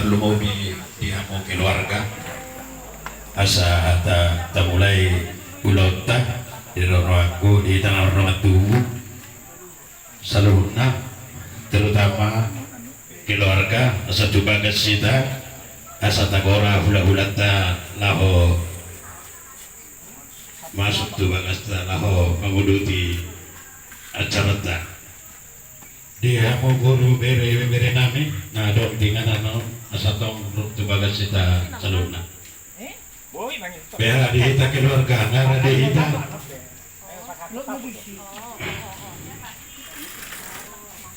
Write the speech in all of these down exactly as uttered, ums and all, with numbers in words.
Lumobi di hamu keluarga, asa hata tamulai ulaonta di ronoangku di tanah ronoan tubuh saluhutna, terutama keluarga, asa tubagas hita asa tagora hulahulanta laho masuk tu bagasta laho manguduti acaranta. Di hamu guru, bere, bere nami na adong di inganan on, asa tong rap tu bagas hita saluhutna. Bere di hita keluarga, nara di hita.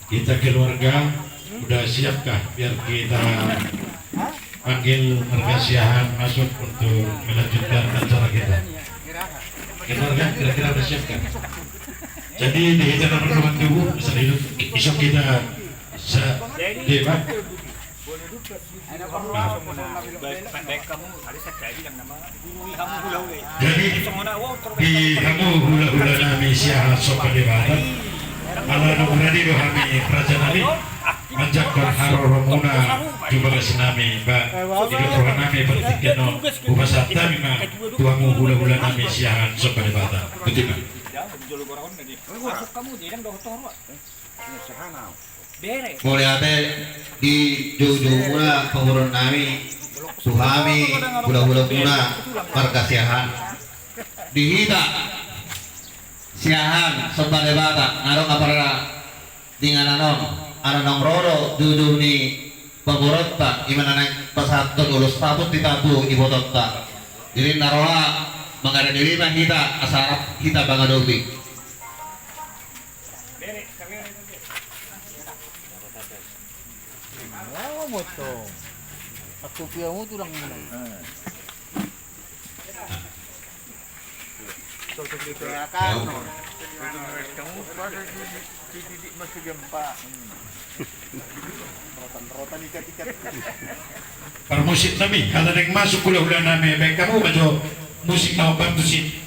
Kita keluarga udah siapkah biar kita panggil marga Siahaan masuk untuk melanjutkan acara kita? Keluarga kira-kira udah siapkah? Jadi di hita nomor dua tubuh, asa di isok kita sa-, di, Pak. Jadi di hamu hulahula nami Siahaan Somba Debata, ala naung rade do hami raja nami manjangkon haroromuna tu bagas nami, ba, di roha nami partingkian on, hupasahat hami ma tu hamu hulahula nami Siahaan Somba Debata. Botima. Mauliate di joujoumuna, pamoruon nami tu hami hulahulamuna marga Siahaan. Di hita Siahaan Somba Debata na adong apala di inganan on, ala naung ro do joujou ni pamoruonta, i ma na naeng pasahathon ulos saput di tambu ibotonta. Jadi na roha mangada diri ma hita asa rap hita mangadopi. Mau motong. Aku pia mau tulang menang. Parmusik nami, ala naeng masuk hulahula nami, baen hamu ma jo musik na mambantu si.